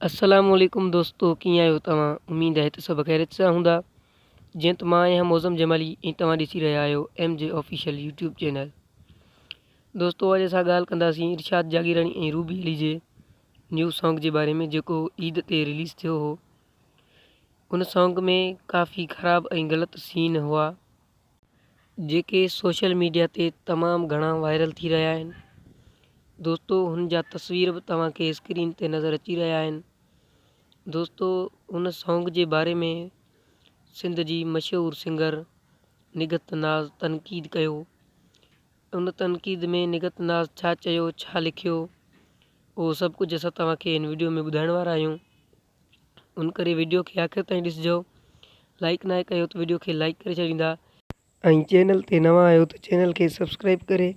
السلام عليڪم دوستو ڪيئن آهيو توهان اميد آهي ته سڀ خيريت سان هوندا جيئن ته مان آهيان معظم جمالي ۽ توهان ڏسي رهيا آهيو M J official YouTube channel دوستو اڄ اسان ڳالهه ڪنداسين ارشاد جاگيراڻي ۽ روبي علي جي نيو سانگ جي باري ۾ جيڪو عيد تي رليز ٿيو هو ان سانگ ۾ ڪافي خراب ۽ غلط سين هئا جيڪي سوشل ميڊيا تي تمام گهڻا وائرل ٿي رهيا آهن دوستو هن جا تصوير به توهان کي اسڪرين تي نظر اچي رهيا آهن دوستو هن سانگ جي باري ۾ سنڌ جي مشهور سنگر نگهت ناز تنقيد ڪيو ان تنقيد ۾ نگهت ناز ڇا چيو ڇا لکيو اهو سڀ ڪجهه اسان توهان کي هن ويڊيو ۾ ٻڌائڻ وارا آهيون ان ڪري وڊيو کي آخر تائين ڏسجو لائيڪ ناهي ڪيو ته وڊيو کي لائيڪ ڪري ڇڏيندا. ۽ چينل تي نوان آهيو ته چينل کي سبسڪرائيب ڪري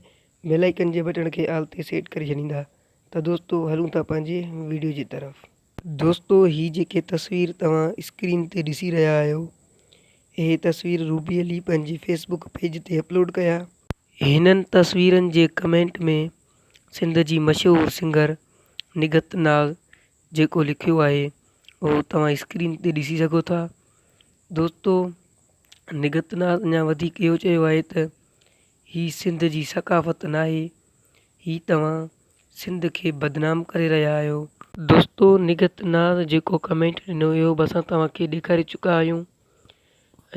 بيل آئيڪن جي بٽڻ کي آل تي سيٽ ڪري ڇڏيندا ته دوستو هلون ٿا پنهنجي وڊيو جي طرف. دوستو هي جيڪي تصوير توهان اسڪرين تي ڏسي رهيا آهيو اهي تصوير روبي علي پنهنجي فيس بڪ پيج تي اپلوڊ ڪيا. هنن تصويرن جي ڪمينٽ ۾ سنڌ جي مشهور سنگر نگهت ناز جيڪو لکيو آهي اهو توهان اسڪرين تي ڏسي سگهو ٿا دوستو نگهت ناز اڃا وڌيڪ اهو چيو آهي ته هي سنڌ جي ثقافت ناهي هي توهان سنڌ کي بدنام ڪري رهيا آهيو. دوستو نگهت ناز جيڪو ڪمينٽ ڏنو اهو به اسان توهان کي ڏيکاري چڪا آهيون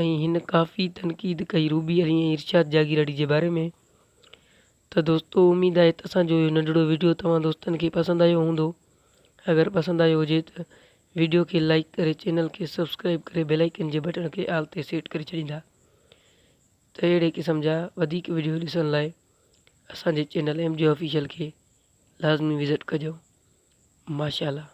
۽ هن ڪافي تنقيد ڪئي روبي علي ۽ ارشاد جاگيراڻي جي باري ۾ ته دوستو اميد آهي ته اسان جو اهو ننڍڙو وڊيو توهان دوستن کي پسند آيو هوندو اگر پسند آيو هجي ته وڊيو کي لائيڪ ڪري چينل کي سبسڪرائيب ڪري بيل آئيڪن جي بٽڻ کي آل تي سيٽ ڪري ڇڏيندا ته اهڙي قسم جا وڌيڪ وڊيو ڏسڻ لاء اسان جي چينل ايم جي آفيشل کي لازمي وزٽ ڪجو ماشاءالله.